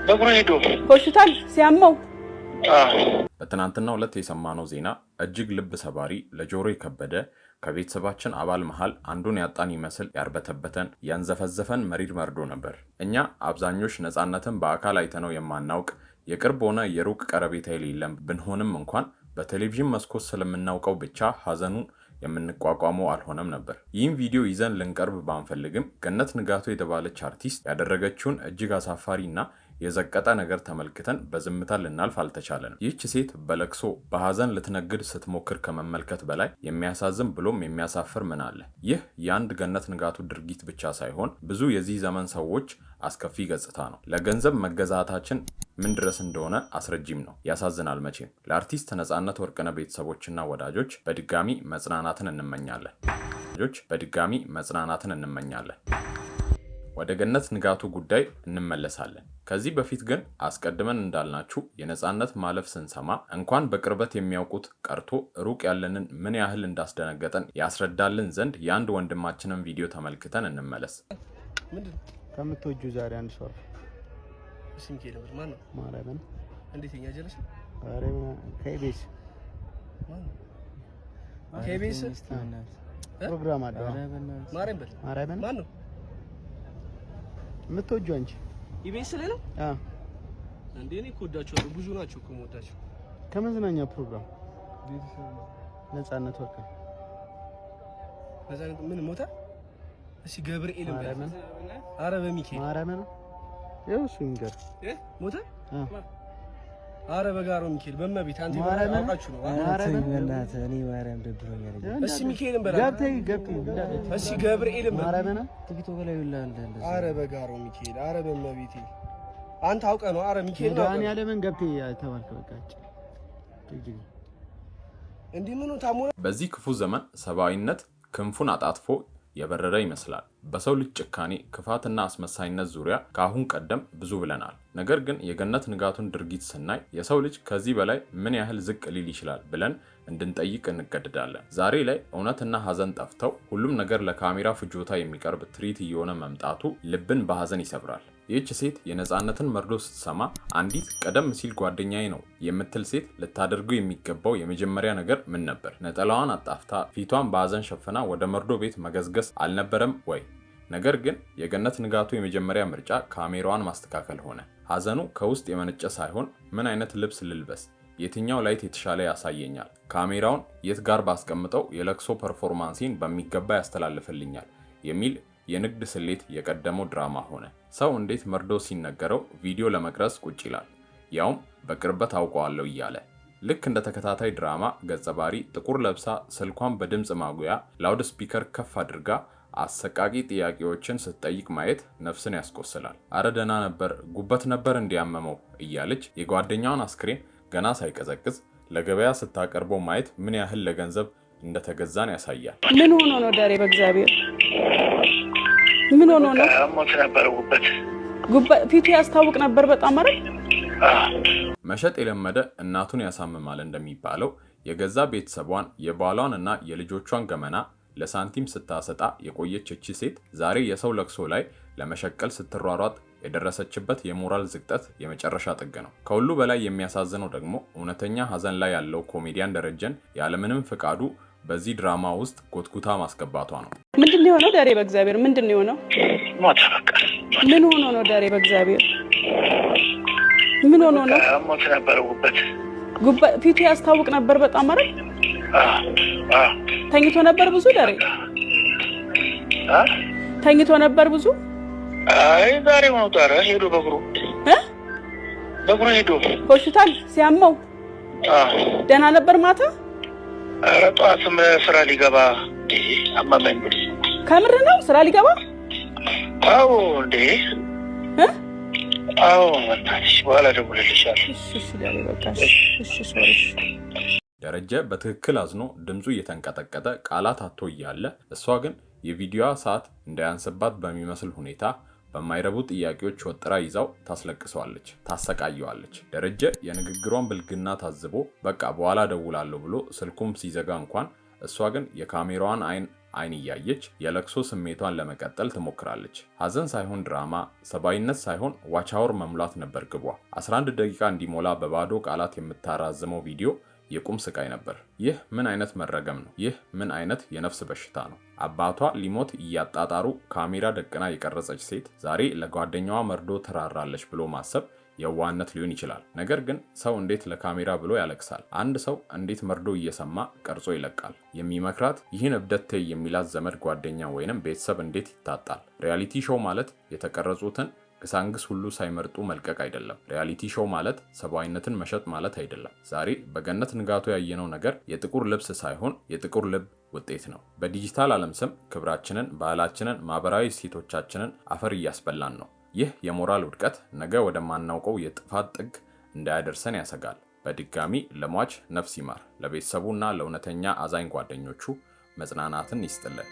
በእግሩ ሄዶ ሆስፒታል ሲያመው። በትናንትናው ዕለት የሰማነው ዜና እጅግ ልብ ሰባሪ፣ ለጆሮ የከበደ፣ ከቤተሰባችን አባል መሃል አንዱን ያጣን ይመስል ያርበተበተን፣ ያንዘፈዘፈን መሪር መርዶ ነበር። እኛ አብዛኞች ነፃነትን በአካል አይተነው የማናውቅ፣ የቅርብ ሆነ የሩቅ ቀረቤታ የሌለን ብንሆንም እንኳን በቴሌቪዥን መስኮት ስለምናውቀው ብቻ ሀዘኑን የምንቋቋመው አልሆነም ነበር። ይህም ቪዲዮ ይዘን ልንቀርብ ባንፈልግም ገነት ንጋቱ የተባለች አርቲስት ያደረገችውን እጅግ አሳፋሪ እና የዘቀጠ ነገር ተመልክተን በዝምታ ልናልፍ አልተቻለንም። ይህች ሴት በለቅሶ በሀዘን ልትነግድ ስትሞክር ከመመልከት በላይ የሚያሳዝን ብሎም የሚያሳፍር ምን አለ? ይህ የአንድ ገነት ንጋቱ ድርጊት ብቻ ሳይሆን ብዙ የዚህ ዘመን ሰዎች አስከፊ ገጽታ ነው። ለገንዘብ መገዛታችን ምን ድረስ እንደሆነ አስረጂም ነው። ያሳዝናል። መቼም ለአርቲስት ነፃነት ወርቅነህ ቤተሰቦችና ወዳጆች በድጋሚ መጽናናትን እንመኛለን። በድጋሚ መጽናናትን እንመኛለን። ወደ ገነት ንጋቱ ጉዳይ እንመለሳለን። ከዚህ በፊት ግን አስቀድመን እንዳልናችሁ የነፃነት ማለፍ ስንሰማ እንኳን በቅርበት የሚያውቁት ቀርቶ ሩቅ ያለንን ምን ያህል እንዳስደነገጠን ያስረዳልን ዘንድ የአንድ ወንድማችንን ቪዲዮ ተመልክተን እንመለስ። ከምትወጁ ዛሬ አንድ ሰው ማነው? ማርያምን። እንዴት የኛ ጀለስ? ከኢቢኤስ። ከኢቢኤስ ፕሮግራም አለ። ማርያም በል። ማርያምን። ማነው? የምትወጁ አንቺ። ኢቢኤስ ላይ ነው እንዴ? እኔ እኮ ወዳቸዋለሁ። ብዙ ናቸው እኮ የምወዳቸው። ከመዝናኛ ፕሮግራም ነፃነት ወርቅነህ። ነፃነት ምን ሞተ? እሺ ገብርኤልን በል። ማርያምን። ኧረ በሚካኤል። ማርያምን፣ ይኸው እሱ ይንገር። ሞተ? አረ በጋሮ ሚካኤል፣ በመቤት አንተ። ማርያምን። አውቃችሁ ነው። ማርያምን። በእናትህ እኔ ማርያም ደብሮኛል። እሺ ሚካኤልን በል። ገብተህ ገብተህ። እሺ ገብርኤልን በል። ማርያምን። ቲክቶክ ላይ ሁላ አለ እንደዛ። አረ በጋሮ ሚካኤል፣ አረ በመቤቴ፣ አንተ አውቀህ ነው። አረ ሚካኤል ነው አውቀህ ነው። መድኃኒዓለምን ገብተህ ተባልክ። በቃ ጅግጅግ። እንዴ ምኑ ታሞ ነው? በዚህ ክፉ ዘመን ሰብአዊነት ክንፉን አጣጥፎ የበረረ ይመስላል። በሰው ልጅ ጭካኔ፣ ክፋትና አስመሳይነት ዙሪያ ከአሁን ቀደም ብዙ ብለናል። ነገር ግን የገነት ንጋቱን ድርጊት ስናይ የሰው ልጅ ከዚህ በላይ ምን ያህል ዝቅ ሊል ይችላል ብለን እንድንጠይቅ እንገደዳለን። ዛሬ ላይ እውነትና ሀዘን ጠፍተው ሁሉም ነገር ለካሜራ ፍጆታ የሚቀርብ ትርኢት እየሆነ መምጣቱ ልብን በሀዘን ይሰብራል። ይህች ሴት የነፃነትን መርዶ ስትሰማ አንዲት ቀደም ሲል ጓደኛዬ ነው የምትል ሴት ልታደርገው የሚገባው የመጀመሪያ ነገር ምን ነበር? ነጠላዋን አጣፍታ ፊቷን በሀዘን ሸፍና ወደ መርዶ ቤት መገስገስ አልነበረም ወይ? ነገር ግን የገነት ንጋቱ የመጀመሪያ ምርጫ ካሜራዋን ማስተካከል ሆነ። ሀዘኑ ከውስጥ የመነጨ ሳይሆን ምን አይነት ልብስ ልልበስ፣ የትኛው light የተሻለ ያሳየኛል፣ ካሜራውን የት ጋር ባስቀምጠው የለቅሶ performance ኤን በሚገባ ያስተላልፍልኛል የሚል የንግድ ስሌት የቀደመው ድራማ ሆነ። ሰው እንዴት መርዶ ሲነገረው ቪዲዮ ለመቅረጽ ቁጭ ይላል? ያውም በቅርበት አውቀዋለሁ እያለ። ልክ እንደ ተከታታይ ድራማ ገጸ ባህሪ ጥቁር ለብሳ ስልኳን በድምፅ ማጉያ loud speaker ከፍ አድርጋ አሰቃቂ ጥያቄዎችን ስትጠይቅ ማየት ነፍስን ያስቆስላል። አረ ደህና ነበር፣ ጉበት ነበር እንዲያመመው እያለች የጓደኛዋን አስክሬን ገና ሳይቀዘቅዝ ለገበያ ስታቀርበው ማየት ምን ያህል ለገንዘብ እንደተገዛን ያሳያል። ምን ሆኖ ነው ዳሬ? በእግዚአብሔር ምን ሆኖ ነው? ሞት ነበረ ጉበት። ፊቱ ያስታውቅ ነበር በጣም አይደል? መሸጥ የለመደ እናቱን ያሳምማል እንደሚባለው የገዛ ቤተሰቧን፣ የባሏን እና የልጆቿን ገመና ለሳንቲም ስታሰጣ የቆየች እቺ ሴት ዛሬ የሰው ለቅሶ ላይ ለመሸቀል ስትሯሯጥ የደረሰችበት የሞራል ዝቅጠት የመጨረሻ ጥግ ነው። ከሁሉ በላይ የሚያሳዝነው ደግሞ እውነተኛ ሀዘን ላይ ያለው ኮሜዲያን ደረጀን ያለምንም ፍቃዱ በዚህ ድራማ ውስጥ ጎትጉታ ማስገባቷ ነው። ምንድን ነው የሆነው ዳሬ? በእግዚአብሔር ምንድን ነው የሆነው? ሞተ በቃ። ምን ሆኖ ነው ዳሬ? በእግዚአብሔር ምን ሆኖ ነው? ሞት ነበረ ጉበት። ፊቱ ያስታውቅ ነበር በጣም አይደል? ተኝቶ ነበር ብዙ ዳሬ? ተኝቶ ነበር ብዙ? አይ ዛሬ ነው። ኧረ ሄዶ በእግሩ በእግሩ ሄዶ። ሆስፒታል ሲያመው ደህና ነበር ማታ? ኧረ ጠዋትም ስራ ሊገባ አመመኝ። ከምር ነው ስራ ሊገባ? አዎ እንዴ፣ አዎ በእናትሽ በኋላ እደውልልሻለሁ። እሺ ዳሬ በቃ እሺ sorry። ደረጀ በትክክል አዝኖ ድምፁ እየተንቀጠቀጠ ቃላት አጥቶ እያለ እሷ ግን የቪዲዮዋ ሰዓት እንዳያንስባት በሚመስል ሁኔታ በማይረቡ ጥያቄዎች ወጥራ ይዛው ታስለቅሰዋለች፣ ታሰቃየዋለች። ደረጀ የንግግሯን ብልግና ታዝቦ በቃ በኋላ ደውላለሁ ብሎ ስልኩም ሲዘጋ እንኳን እሷ ግን የካሜራዋን አይን አይን እያየች የለቅሶ ስሜቷን ለመቀጠል ትሞክራለች። ሐዘን ሳይሆን ድራማ፣ ሰብአዊነት ሳይሆን watch hour መሙላት ነበር ግቧ። 11 ደቂቃ እንዲሞላ በባዶ ቃላት የምታራዝመው ቪዲዮ የቁም ስቃይ ነበር። ይህ ምን አይነት መረገም ነው? ይህ ምን አይነት የነፍስ በሽታ ነው? አባቷ ሊሞት እያጣጣሩ ካሜራ ደቅና የቀረጸች ሴት ዛሬ ለጓደኛዋ መርዶ ትራራለች ብሎ ማሰብ የዋህነት ሊሆን ይችላል። ነገር ግን ሰው እንዴት ለካሜራ ብሎ ያለቅሳል? አንድ ሰው እንዴት መርዶ እየሰማ ቀርጾ ይለቃል? የሚመክራት፣ ይህን እብደት ተይ የሚላት ዘመድ፣ ጓደኛ ወይንም ቤተሰብ እንዴት ይታጣል? Reality show ማለት የተቀረጹትን ግሳንግስ ሁሉ ሳይመርጡ መልቀቅ አይደለም። Reality show ማለት ሰብአዊነትን መሸጥ ማለት አይደለም። ዛሬ በገነት ንጋቱ ያየነው ነገር የጥቁር ልብስ ሳይሆን የጥቁር ልብ ውጤት ነው። በዲጂታል ዓለም ስም ክብራችንን፣ ባህላችንን፣ ማህበራዊ እሴቶቻችንን አፈር እያስበላን ነው። ይህ የሞራል ውድቀት ነገ ወደማናውቀው የጥፋት ጥግ እንዳያደርሰን ያሰጋል። በድጋሚ ለሟች ነፍስ ይማር፣ ለቤተሰቡና ለእውነተኛ አዛኝ ጓደኞቹ መጽናናትን ይስጥልን።